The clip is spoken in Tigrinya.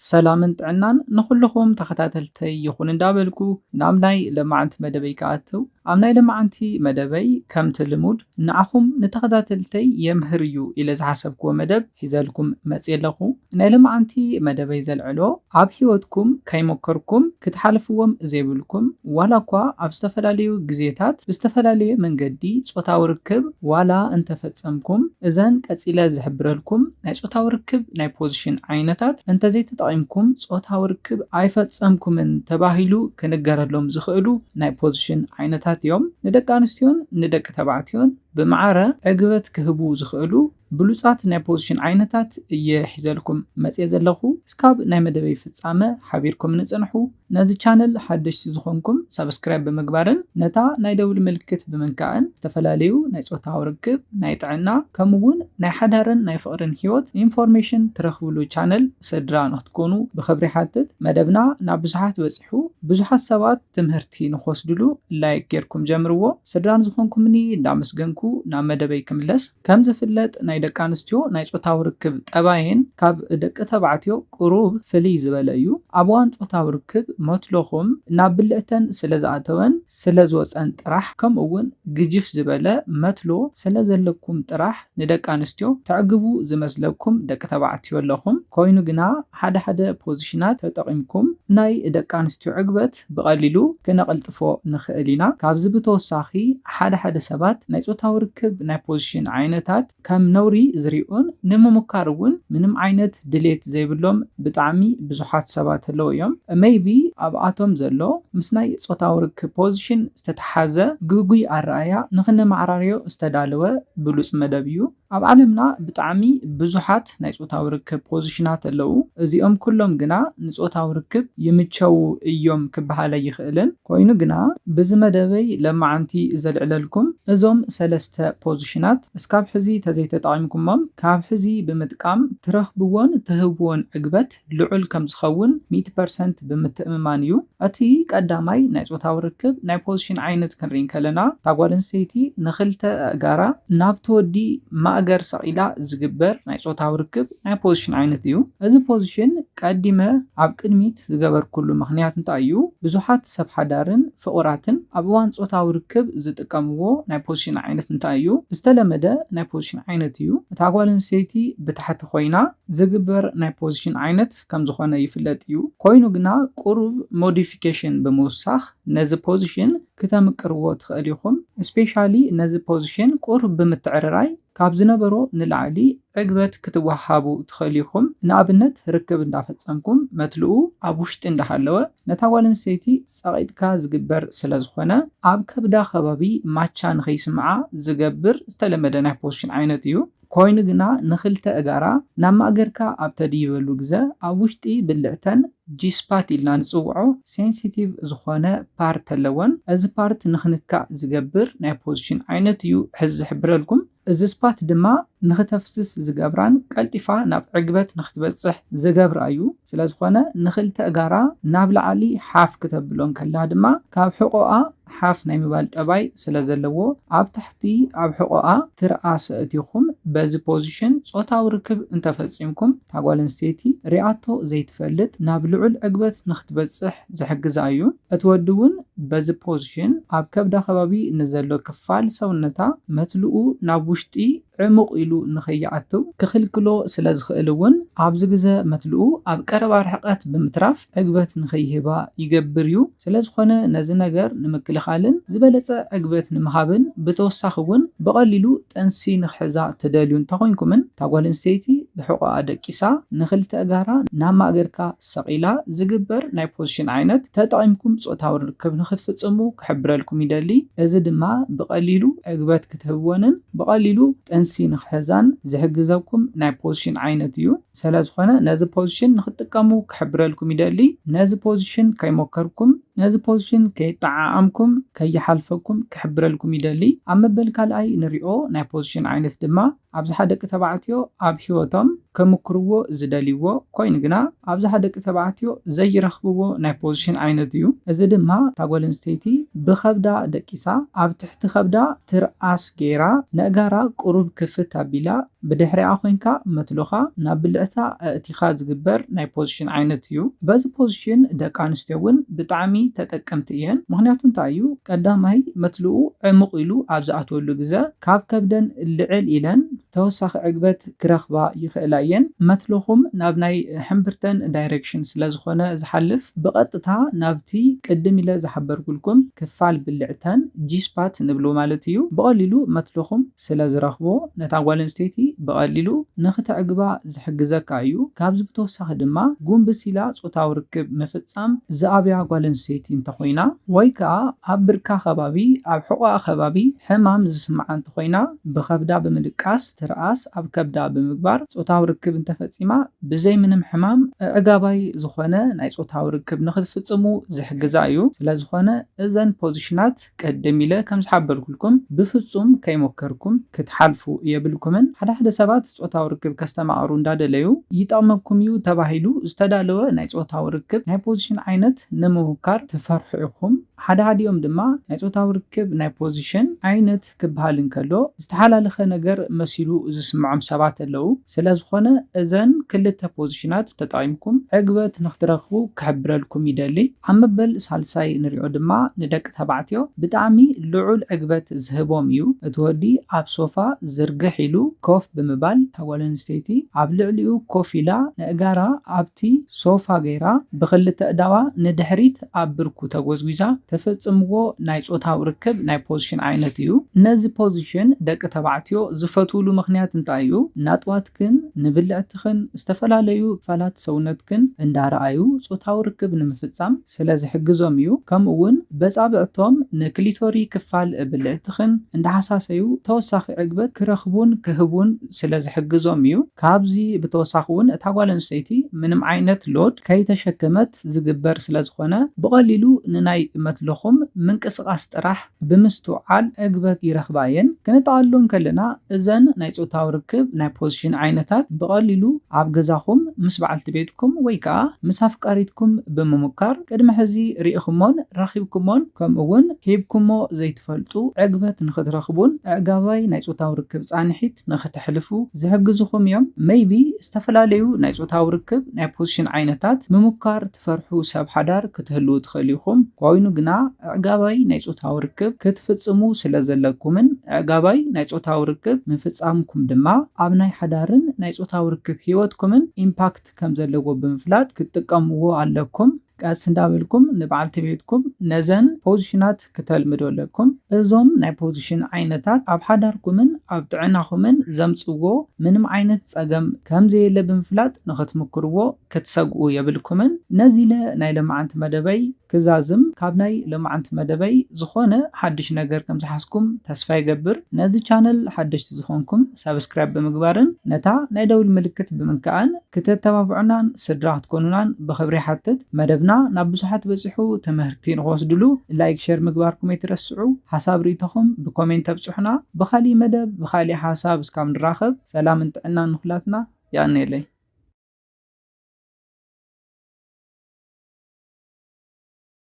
ሰላምን ጥዕናን ንኹልኹም ተኸታተልተይ ይኹን እንዳበልኩ ናብ ናይ ለማዓንቲ መደበይ ክኣትው። ኣብ ናይ ለማዓንቲ መደበይ ከምቲ ልሙድ ንዓኹም ንተኸታተልተይ የምህር እዩ ኢለ ዝሓሰብክዎ መደብ ሒዘልኩም መፅየ ኣለኹ። ናይ ለማዓንቲ መደበይ ዘልዕሎ ኣብ ህይወትኩም ከይሞከርኩም ክትሓልፍዎም ዘይብልኩም ዋላ እኳ ኣብ ዝተፈላለዩ ግዜታት ብዝተፈላለየ መንገዲ ፆታዊ ርክብ ዋላ እንተፈፀምኩም እዘን ቀፂለ ዝሕብረልኩም ናይ ፆታዊ ርክብ ናይ ፖዚሽን ዓይነታት እንተዘይተጠቒምኩም ፆታዊ ርክብ ኣይፈፀምኩምን ተባሂሉ ክንገረሎም ዝኽእሉ ናይ ፖዚሽን ዓይነታት እዮም። ንደቂ ኣንስትዮን ንደቂ ተባዕትዮን ብማዕረ ዕግበት ክህቡ ዝኽእሉ ብሉፃት ናይ ፖዚሽን ዓይነታት እየ ሒዘልኩም መፅየ ዘለኹ። እስካብ ናይ መደበይ ፍፃመ ሓቢርኩም ንፅንሑ። ነዚ ቻነል ሓደሽቲ ዝኾንኩም ሳብስክራይብ ብምግባርን ነታ ናይ ደውል ምልክት ብምንካእን ዝተፈላለዩ ናይ ፆታዊ ርክብ፣ ናይ ጥዕና ከምኡ እውን ናይ ሓዳርን ናይ ፍቕርን ህይወት ኢንፎርሜሽን ትረኽብሉ ቻነል ስድራ ንክትኮኑ ብኽብሪ ሓትት። መደብና ናብ ብዙሓት በፂሑ ብዙሓት ሰባት ትምህርቲ ንክወስድሉ ላይክ ጌርኩም ጀምርዎ። ስድራ ንዝኾንኩምኒ እንዳመስገንኩ ናብ መደበይ ክምለስ። ከም ዝፍለጥ ናይ ደቂ ኣንስትዮ ናይ ፆታዊ ርክብ ጠባየን ካብ ደቂ ተባዕትዮ ቁሩብ ፍልይ ዝበለ እዩ። ኣብ እዋን ፆታዊ ርክብ መትሎኹም ናብ ብልዕተን ስለ ዝኣተወን ስለ ዝወፀን ጥራሕ ከምኡ እውን ግጅፍ ዝበለ መትሎ ስለ ዘለኩም ጥራሕ ንደቂ ኣንስትዮ ተዕግቡ ዝመስለኩም ደቂ ተባዕትዮ ኣለኹም። ኮይኑ ግና ሓደ ሓደ ፖዚሽናት ተጠቒምኩም ናይ ደቂ ኣንስትዮ ዕግበት ብቐሊሉ ክነቐልጥፎ ንኽእል ኢና። ካብዚ ብተወሳኺ ሓደ ሓደ ሰባት ናይ ፆታዊ ርክብ ናይ ፖዚሽን ዓይነታት ከም ነውሪ ዝሪኡን ንምምካር እውን ምንም ዓይነት ድሌት ዘይብሎም ብጣዕሚ ብዙሓት ሰባት ኣለዉ እዮም። ሜይቢ ኣብኣቶም ዘሎ ምስ ናይ ፆታዊ ርክብ ፖዚሽን ዝተተሓዘ ግጉይ ኣረኣያ ንኽነማዕራርዮ ዝተዳለወ ብሉፅ መደብ እዩ። ኣብ ዓለምና ብጣዕሚ ብዙሓት ናይ ፆታዊ ርክብ ፖዚሽናት ኣለዉ። እዚኦም ኩሎም ግና ንፆታዊ ርክብ ይምቸዉ እዮም ክበሃል ኣይኽእልን። ኮይኑ ግና ብዚ መደበይ ለማዓንቲ ዘልዕለልኩም እዞም ሰለስተ ፖዚሽናት እስካብ ሕዚ ተዘይተጠቒምኩሞም ካብ ሕዚ ብምጥቃም ትረኽብዎን ትህብዎን ዕግበት ልዑል ከም ዝኸውን ሚእቲ ፐርሰንት ብምትእምማን እዩ። እቲ ቀዳማይ ናይ ፆታዊ ርክብ ናይ ፖዚሽን ዓይነት ክንርኢ እንከለና እታ ጓል ኣንስተይቲ ንኽልተ ኣእጋራ ናብቲ ወዲ ማእገር ሰቒላ ዝግበር ናይ ፆታዊ ርክብ ናይ ፖዚሽን ዓይነት እዩ። እዚ ፖዚሽን ቀዲመ ኣብ ቅድሚት ዝገበርኩሉ ምኽንያት እንታይ እዩ? ብዙሓት ሰብ ሓዳርን ፍቑራትን ኣብ እዋን ፆታዊ ርክብ ዝጥቀምዎ ናይ ፖዚሽን ዓይነት እንታይ እዩ? ዝተለመደ ናይ ፖዚሽን ዓይነት እዩ። እታ ጓል ኣንስተይቲ ብታሕቲ ኮይና ዝግበር ናይ ፖዚሽን ዓይነት ከም ዝኾነ ይፍለጥ እዩ። ኮይኑ ግና ቁሩብ ሞዲፊኬሽን ብምውሳኽ ነዚ ፖዚሽን ክተምቅርዎ ትኽእል ኢኹም። ስፔሻሊ ነዚ ፖዚሽን ቁሩብ ብምትዕርራይ ካብ ዝነበሮ ንላዕሊ ዕግበት ክትወሃቡ ትኽእል ኢኹም። ንኣብነት ርክብ እንዳፈጸምኩም መትልኡ ኣብ ውሽጢ እንዳሃለወ ነታ ጓል ኣንስተይቲ ጸቒጥካ ዝግበር ስለ ዝኾነ ኣብ ከብዳ ከባቢ ማቻ ንኸይስምዓ ዝገብር ዝተለመደ ናይ ፖዚሽን ዓይነት እዩ። ኮይኑ ግና ንኽልተ እጋራ ናብ ማእገርካ ኣብ ተድይበሉ ግዘ ኣብ ውሽጢ ብልዕተን ጂስፓት ኢልና ንጽውዖ ሴንሲቲቭ ዝኾነ ፓርት ኣለወን። እዚ ፓርት ንኽንካእ ዝገብር ናይ ፖዚሽን ዓይነት እዩ ሕዚ ዝሕብረልኩም። እዚ ስፓት ድማ ንኽተፍስስ ዝገብራን ቀልጢፋ ናብ ዕግበት ንኽትበጽሕ ዝገብራ እዩ። ስለ ዝኾነ ንኽልተ እጋራ ናብ ላዕሊ ሓፍ ክተብሎ እንከላ ድማ ካብ ሕቖኣ ሓፍ ናይ ምባል ጠባይ ስለ ዘለዎ ኣብ ታሕቲ ኣብ ሕቖኣ ትርኣስ ኣእቲኹም በዚ ፖዚሽን ጾታዊ ርክብ እንተፈጺምኩም እታ ጓል ኣንስተይቲ ሪኣቶ ዘይትፈልጥ ናብ ልዑል ዕግበት ንኽትበጽሕ ዝሕግዛ እዩ። እቲ ወዲ እውን በዚ ፖዚሽን ኣብ ከብዳ ከባቢ ንዘሎ ክፋል ሰውነታ መትልኡ ናብ ውሽጢ ዕሙቕ ኢሉ ንኸይኣትው ክኽልክሎ ስለ ዝኽእል እውን ኣብዚ ግዘ መትልኡ ኣብ ቀረባ ርሕቀት ብምትራፍ ዕግበት ንኸይህባ ይገብር እዩ። ስለ ዝኾነ ነዚ ነገር ንምክልኻልን ዝበለፀ ዕግበት ንምሃብን ብተወሳኺ እውን ብቐሊሉ ጥንሲ ንኽሕዛ ትደልዩ እንተኾይንኩምን እታ ጓል ኣንስተይቲ ብሕቖኣ ደቂሳ ንኽልተ እጋራ ናብ ማእገርካ ሰቒላ ዝግበር ናይ ፖዚሽን ዓይነት ተጠቒምኩም ጾታዊ ርክብ ንኽትፍጽሙ ክሕብረልኩም ይደሊ። እዚ ድማ ብቐሊሉ ዕግበት ክትህብወንን ብቐሊሉ ጥንሲ ንኽሕዛን ዝሕግዘኩም ናይ ፖዚሽን ዓይነት እዩ። ስለ ዝኾነ ነዚ ፖዚሽን ንኽትጥቀሙ ክሕብረልኩም ይደሊ። ነዚ ፖዚሽን ከይሞከርኩም፣ ነዚ ፖዚሽን ከይጠዓዓምኩም፣ ከይሓልፈኩም ክሕብረልኩም ይደሊ። ኣብ መበል ካልኣይ ንሪኦ ናይ ፖዚሽን ዓይነት ድማ ኣብዝሓ ደቂ ተባዕትዮ ኣብ ህይወቶም ከምክርዎ ዝደልይዎ ኮይኑ ግና ኣብዝሓ ደቂ ተባዕትዮ ዘይረኽብዎ ናይ ፖዚሽን ዓይነት እዩ። እዚ ድማ እታ ጓል ኣንስተይቲ ብኸብዳ ደቂሳ ኣብ ትሕቲ ከብዳ ትርኣስ ገይራ ነእጋራ ቁሩብ ክፍት ኣቢላ ብድሕሪኣ ኮይንካ መትሎኻ ናብ ብልዕታ ኣእቲኻ ዝግበር ናይ ፖዚሽን ዓይነት እዩ። በዚ ፖዚሽን ደቂ ኣንስትዮ እውን ብጣዕሚ ተጠቀምቲ እየን። ምኽንያቱ እንታይ እዩ? ቀዳማይ መትልኡ ዕሙቕ ኢሉ ኣብ ዝኣትወሉ ግዘ ካብ ከብደን ልዕል ኢለን ተወሳኺ ዕግበት ክረኽባ ይኽእላ እየን። መትሎኹም ናብ ናይ ሕምብርተን ዳይሬክሽን ስለ ዝኾነ ዝሓልፍ ብቐጥታ ናብቲ ቅድም ኢለ ዝሓበርኩልኩም ክፋል ብልዕተን ጂስፓት ንብሎ ማለት እዩ። ብቐሊሉ መትሎኹም ስለ ዝረኽቦ ነታ ጓል ኣንስተይቲ ብቐሊሉ ንኽተዕግባ ዝሕግዘካ እዩ። ካብዚ ብተወሳኺ ድማ ጉንብስ ኢላ ጾታዊ ርክብ ምፍጻም ዝኣብያ ጓል ኣንስተይቲ እንተኾይና ወይ ከዓ ኣብ ብርካ ከባቢ ኣብ ሕቖኣ ከባቢ ሕማም ዝስምዓ እንተኾይና ብኸብዳ ብምድቃስ ትርኣስ ኣብ ከብዳ ብምግባር ጾታዊ ርክብ እንተፈጺማ ብዘይ ምንም ሕማም ኣዕጋባይ ዝኾነ ናይ ጾታዊ ርክብ ንኽትፍጽሙ ዝሕግዛ እዩ። ስለዝኾነ እዘን ፖዚሽናት ቅድም ኢለ ከም ዝሓበርኩልኩም ብፍጹም ከይሞከርኩም ክትሓልፉ የብልኩምን። ሓደ ሓደ ሰባት ጾታዊ ርክብ ከስተማቕሩ እንዳደለዩ ይጠቕመኩም እዩ ተባሂሉ ዝተዳለወ ናይ ጾታዊ ርክብ ናይ ፖዚሽን ዓይነት ንምምካር ትፈርሑ ኢኹም። ሓደ ሓዲኦም ድማ ናይ ጾታዊ ርክብ ናይ ፖዚሽን ዓይነት ክበሃል እንከሎ ዝተሓላለኸ ነገር መሲሉ ዝስምዖም ሰባት ኣለዉ። ስለዝኾነ እዘን ክልተ ፖዚሽናት ተጠቒምኩም ዕግበት ንኽትረኽቡ ክሕብረልኩም ይደሊ። ኣብ መበል ሳልሳይ ንሪኦ ድማ ንደቂ ተባዕትዮ ብጣዕሚ ልዑል ዕግበት ዝህቦም እዩ። እቲ ወዲ ኣብ ሶፋ ዝርግሕ ኢሉ ኮፍ ብምባል እታ ጓል ኣንስተይቲ ኣብ ልዕሊኡ ኮፍ ኢላ ነእጋራ ኣብቲ ሶፋ ገይራ ብኽልተ እዳዋ ንድሕሪት ኣብ ብርኩ ተጎዝጒዛ ተፈጽምዎ ናይ ጾታዊ ርክብ ናይ ፖዚሽን ዓይነት እዩ። ነዚ ፖዚሽን ደቂ ተባዕትዮ ዝፈትውሉ ምኽንያት እንታይ እዩ? ናጥዋትክን ንብልዕትኽን ዝተፈላለዩ ክፋላት ሰውነትክን እንዳረኣዩ ጾታዊ ርክብ ንምፍጻም ስለ ዝሕግዞም እዩ። ከምኡ እውን በጻብዕቶም ንክሊቶሪ ክፋል ብልዕትኽን እንዳሓሳሰዩ ተወሳኺ ዕግበት ክረኽቡን ክህቡን ስለ ዝሕግዞም እዩ። ካብዚ ብተወሳኺ እውን እታ ጓል ኣንስተይቲ ምንም ዓይነት ሎድ ከይተሸከመት ዝግበር ስለ ዝኾነ ብቐሊሉ ንናይ መትልኹም ምንቅስቓስ ጥራሕ ብምስትውዓል ዕግበት ይረኽባ እየን። ክንጠቓልሎ እንከለና እዘን ናይ ጾታዊ ርክብ ናይ ፖዚሽን ዓይነታት ብቐሊሉ ኣብ ገዛኹም ምስ በዓልቲ ቤትኩም ወይ ከዓ ምስ ኣፍቃሪትኩም ብምምካር ቅድሚ ሕዚ ርኢኹሞን ረኺብኩሞን ከምኡ እውን ሂብኩሞ ዘይትፈልጡ ዕግበት ንኽትረኽቡን ኣዕጋባይ ናይ ጾታዊ ርክብ ጻንሒት ንኽተሕልፉ ዝሕግዙኹም እዮም። ሜይቢ ዝተፈላለዩ ናይ ጾታዊ ርክብ ናይ ፖዚሽን ዓይነታት ምምካር ትፈርሑ ሰብ ሓዳር ክትህልዉ ትኽእሉ ኢኹም። ኮይኑ ግና ኣዕጋባይ ናይ ጾታዊ ርክብ ክትፍጽሙ ስለ ዘለኩምን ኣዕጋባይ ናይ ጾታዊ ርክብ ምፍጻምኩም ድማ ኣብ ናይ ሓዳርን ናይ ጾታዊ ርክብ ህይወትኩምን ኢምፓክት ከም ዘለዎ ብምፍላጥ ክትጥቀምዎ ኣለኩም። ቀስ እንዳበልኩም ንበዓልቲ ቤትኩም ነዘን ፖዚሽናት ክተልምዱ ኣለኩም። እዞም ናይ ፖዚሽን ዓይነታት ኣብ ሓዳርኩምን ኣብ ጥዕናኹምን ዘምጽዎ ምንም ዓይነት ጸገም ከም ዘየለ ብምፍላጥ ንኽትምክርዎ ክትሰግኡ የብልኩምን። ነዚ ኢለ ናይ ሎማዓንቲ መደበይ ክዛዝም ካብ ናይ ሎማዓንቲ መደበይ ዝኾነ ሓድሽ ነገር ከም ዝሓዝኩም ተስፋ ይገብር። ነዚ ቻነል ሓደሽቲ ዝኾንኩም ሳብስክራይብ ብምግባርን ነታ ናይ ደውል ምልክት ብምንካኣን ክተተባብዑናን ስድራ ክትኮኑናን ብኽብሪ ይሓትት። መደብና ናብ ብዙሓት በጺሑ ትምህርቲ ንኽወስድሉ ላይክ፣ ሸር ምግባርኩም ኣይትረስዑ። ሓሳብ ርእይቶኹም ብኮሜንት ተብጽሑና። ብኻሊእ መደብ ብኻሊእ ሓሳብ እስካብ ንራኸብ ሰላምን ጥዕናን ንኹላትና። የቐንየለይ።